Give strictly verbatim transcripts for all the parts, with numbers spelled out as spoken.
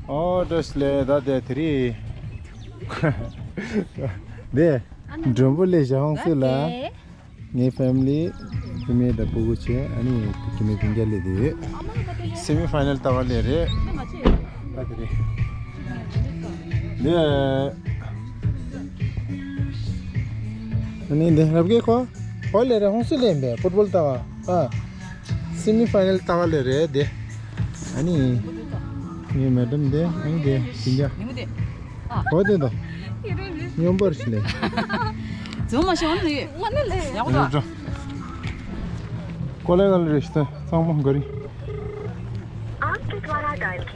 ཨོ་བཀྲ་ཤིས་བདེ་ལེགས། ད་དེ་དེ་རིང་དེ་མགྲོན་པོ་ལས་བྱ་ཧོང་སུ་ལ། ངའི་ཕེ་མི་ལི། ཕི་མེ་དང་ཕྲུ་གུ་བྱས། ཨ་ནི་ཁྱིམ་མི་སྤུན་ཀྱག་སླེབས་བསྡད་ཡོད། སེ་མི་ཕའི་ནལ་ལྟ་བ་སླེབས་རེད། ད་དེ་རེད། འདི། ཨ་ནི་འདི་རབ་རྒྱས་ཁོ། ཁོ་སླེབས་རེད། ཧོང་སུ་སླེབས་པས་ཕུཊ་བོལ་ལྟ་བ། ཨ། སེ་མི་ཕའི་ནལ་ལྟ་བ་སླེབས་རེད་དེ། ཨ་ནི། ངའི་མེ་ཌམ་དེ། ཨ་ནི་དེ་སྤུན་ཀྱག་ཨོ་དེ་དང་། སྙོམས་པར་ཞིག་ལས། ཛུམ་མ་ཤོང་ནི། ཡག་པོ་འདུག་ཀོ་ལེ་གལ་རེད་ཤི་ད་ཚང་མ་ག་རེ།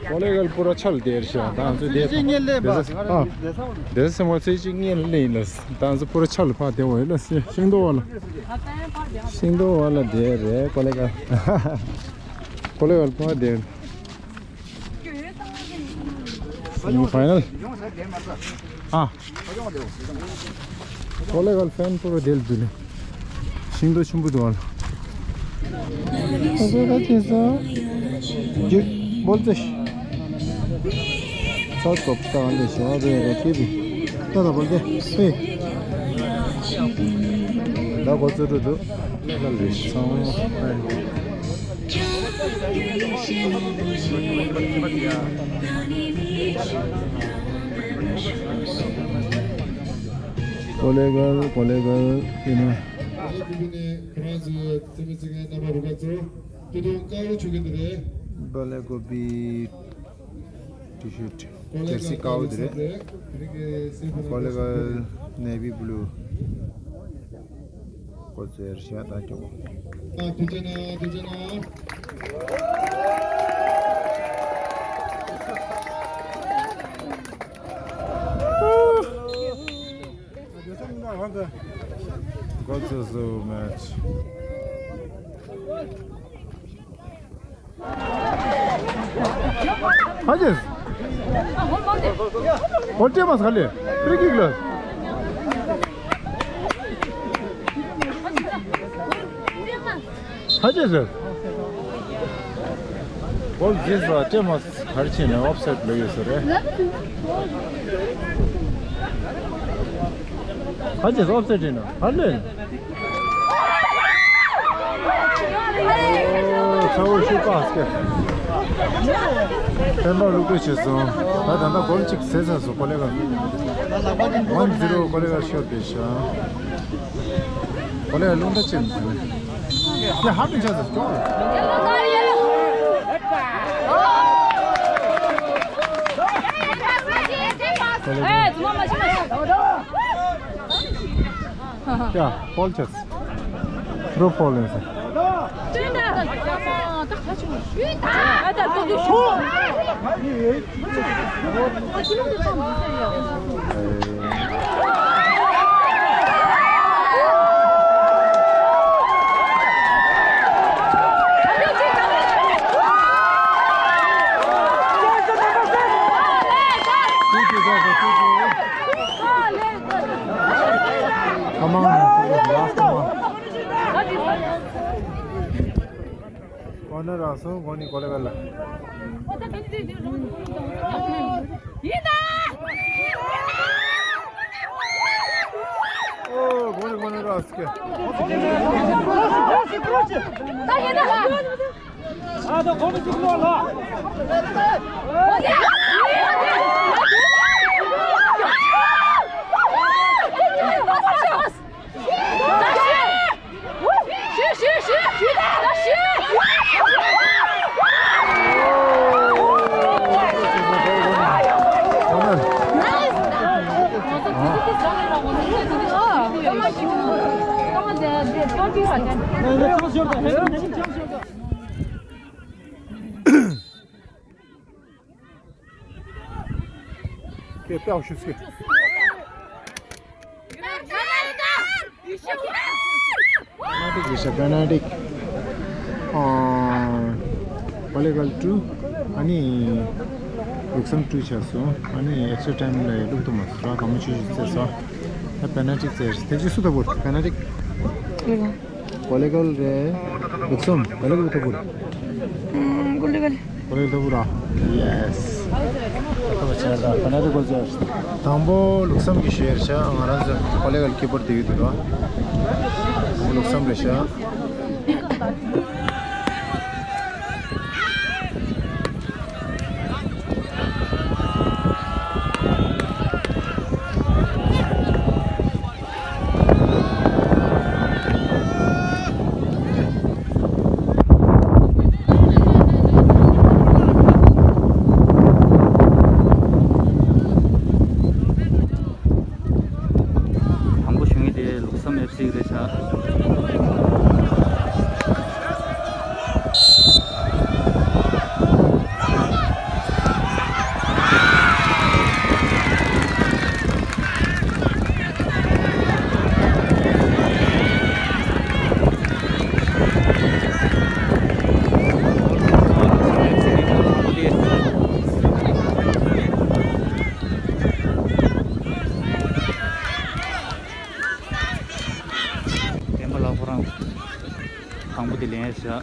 ཀོ་ལེ་གལ་པུ་ར་ཆལ་དེར་ཤ་ད་ང་ཚོ་དེ་དང་དེ་ས་ཨ། དེ་ས་མ་ཚེ་གཅིག་ངེད་ལ་ལེན་ལ་ད་ང་ཚོ་པུ་ར་ཆལ་ཕ་དེ་བ་ཡོད་ལ་ཤིང་ཏོག་བ་ལ། ཤིང་ཏོག་བ་ལ་དེ་རེད་ཀོ་ལེ་གལ། ཀོ་ལེ་གལ་ཕ་དེ། སེ་མི་ཕའི་ནལ། ཨ། ཀོ་ལེ་གལ་ཕེན་པུ་ར་དེ་ལ་འདུག་ནས། ཤིང་ཏོག་ཆེན་པོ་འདུག་ཨ་ལ། ཨ་ཟེ་ད་ཅི་ས། རྒྱུ། བོལ་ཙེ་ཤི། ཚ་ཀོབ་ཏ་ཨ་ལེ་ཤ་བེ་རེ་ཀི་བི། ཏ་ད་བོལ་ཙེ། ཧེ། ད་གོ་ཚོད་འགྲོ་འདུག་ལེ་ལེ་ཚང་མ། ཀོ་ལེ་གལ། ཀོ་ལེ་གལ། དེ་ནས། ཁོ་རང་ཚོའི་རྩེད་མོ་རྩེ་མཁན་རྣམ་པ་རུ་ཁག་ཚོ་སྟོད་ཐུང་དཀར་པོ་མཆོད་ཀྱི་འདུག་རེད། བ་ལེ་གོ་བི་ཊི་ཤར་ཊི། ཇར་སི་དཀར་པོ་དེ་རེད། ཀོ་ལེ་གལ་ནེ་ཝི་བྷུ་ལུ། ཀོ་ཙེར་ཤ་ད་ཀྱོག་ཨ་ཐུགས་རྗེ་གནང་། ཐུགས་རྗེ་གནང་། Go to the match. Hajis. Holte mas khale. Free kick la. Hajis. Ball this was Thomas. ག་རེ་བྱས་ནས་ཨོབ་སའིཌ་ལོས་ཡོད་ས་རེད། ག་ཅེས་ཨོབ་སའིཌ་ཡིན་ན་ག་ལོས། ཚ་བོ་ཤུ་པ་སྐད། སྤེན་པ་ལུག་པས་བྱས་སོང་། ད་ད་ལྟ་གོལ་གཅིག་ཟེར་ཚར་སོང་ཀོ་ལེ་ག། ཝན་ཛི་རོ་ཀོ་ལེ་ག་ཤོར་བསྡད་ཤག་ཀོ་ལེ་ག་རླུང་རྟ་ཅན་ཟེར་ནས། ཡ་ཧ་མི་ཆ་ཟེར་ཅོག་རེད། ཡ་ཕོལ་ཆ་ཟེར། ཐུ་རུ་ཕོལ་ཡིན་ཟེར། Come on, last one. Corner also, Goni Kolagala. Oh, Goni Goni Raske. Penalty ཡིན་ཤག Penalty། ཨ། Volleyball two། ཨ་ནི། ལུགས་བསམ་two བྱས་སོང་། ཨ་ནི་extra time ལ་བླུག་ཐུབ་མ་སོང་། ར་གང་མ་ཆུ་ཞིག་རྩེས་སོང་། ད་Penalty རྩེས། དེ་རྗེས་སུ་ད་བོར་Penalty། ཀོ་ལེ་གལ་རེད། ལུགས་སམ། ཀོ་ལེ་གལ་ཐོ་ཕུར། ཀོ་ལེ་གལ། ཀོ་ལེ་གལ་ཐོ་ཕུར་ར། ཡེ་སི། ད་ཁ་བ་ཆ་ད་ཁ་ན་རེ་གོ་ཟེར། དང་པོ་ལུགས་སམ་གྱི་ཤེར་ཤ། ང་རང་ཚོ་ཀོ་ལེ་གལ་ཀི་པར་དེ་ཡོད་དུ་ར། ལུགས་སམ་རེ་ཤ། དང་པོ་ཞུ་མཁན་དེ་ལུགས་བསམ་ཨེཕ་སི་རེད་ཤག་བསྟན་པ་ལགས་ཁོ་རང་དང་པོ་དེ་ལེན་ཡས་བྱ།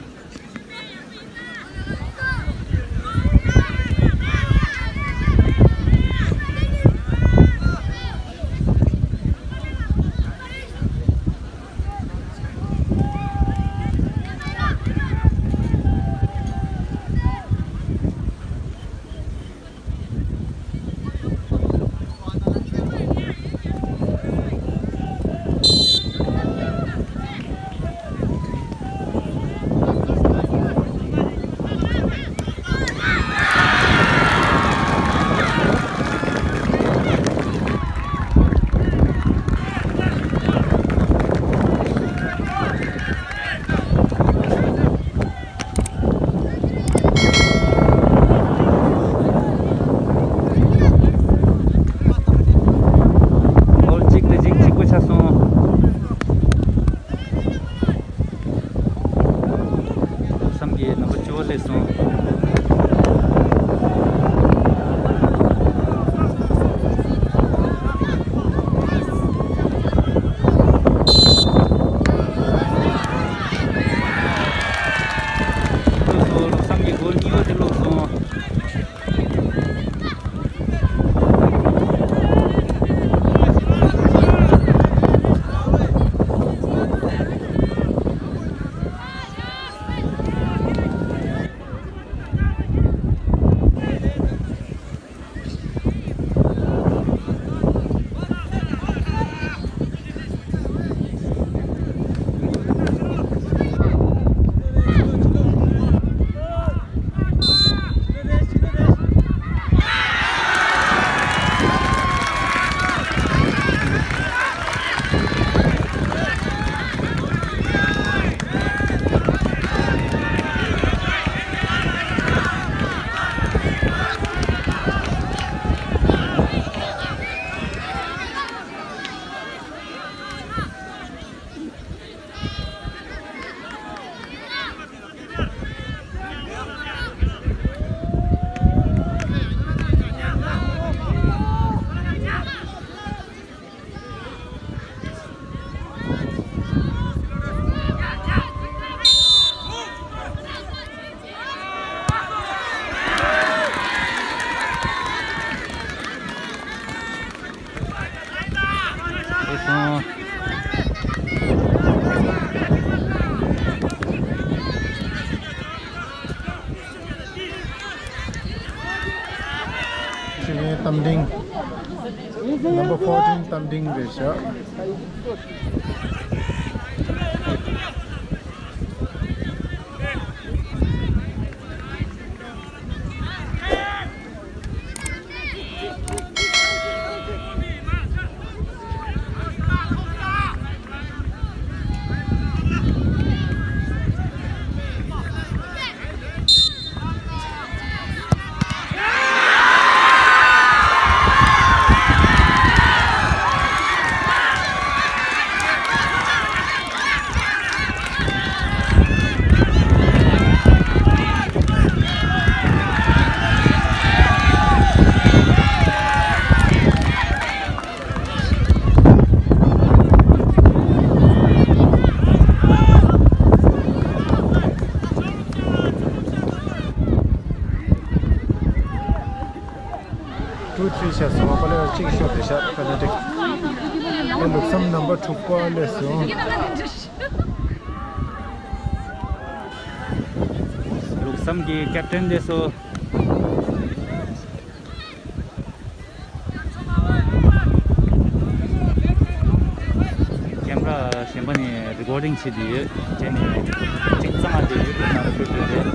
ཨོལ་གཅིག་དང་གཅིག་གཅིག་པོ་ཆགས་སོང་། བསམ་གྱི་ནམ་པ་བཅུ་པ་སླེབས་སོང་། བསམ་གྱི་གོལ་གཉིས་པ་དེ་བླུགས་སོང་། ཅི་ནས་གཏམ་ལྡིང་། Number fourteen གཏམ་ལྡིང་རེད་ཤག་ཆེ་སོང་བ་པ་ལེ་གཅིག་ཤོར་རེད་ཤག་པེ་ནལ་ཊི། ཨ་ལུགས་བསམ་རྣམ་པ་དྲུག་པ་སླེབས་སོང་། ལུགས་བསམ་གྱི་ཀེབ་ཊན་སླེབས་སོང་། ཀེམ་ར་གཞན་པ་ནས་རི་ཀོར་ཌིང་བྱེད་དུ་ཡོད། བྱས་ནས་གཅིག་གཙང་མ་དེ་ཡུ་ཊུབ་ནང་ལ་ཕུལ་འདོད་རེད།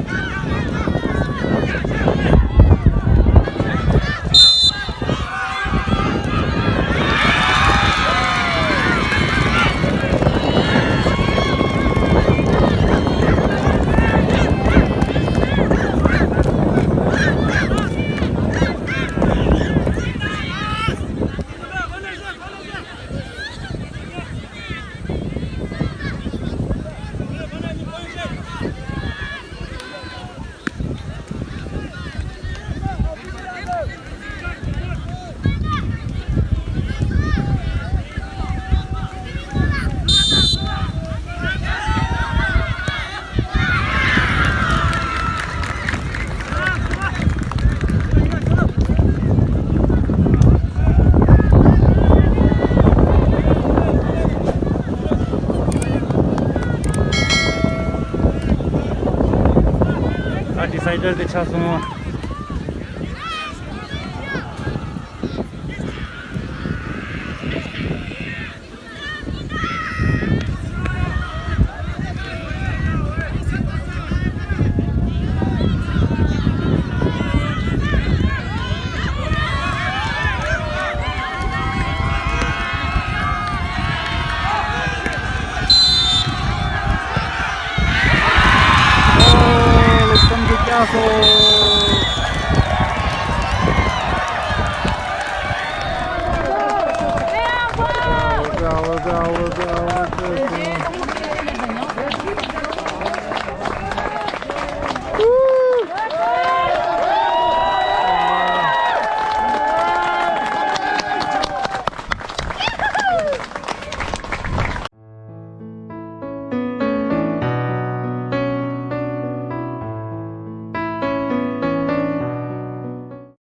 ཨ་ཌི་སའི་ཌར་དེ་ཆགས་སོང་། ཨོ། ལུགས་བསམ་གྱིས་བཀྱགས་སོང་།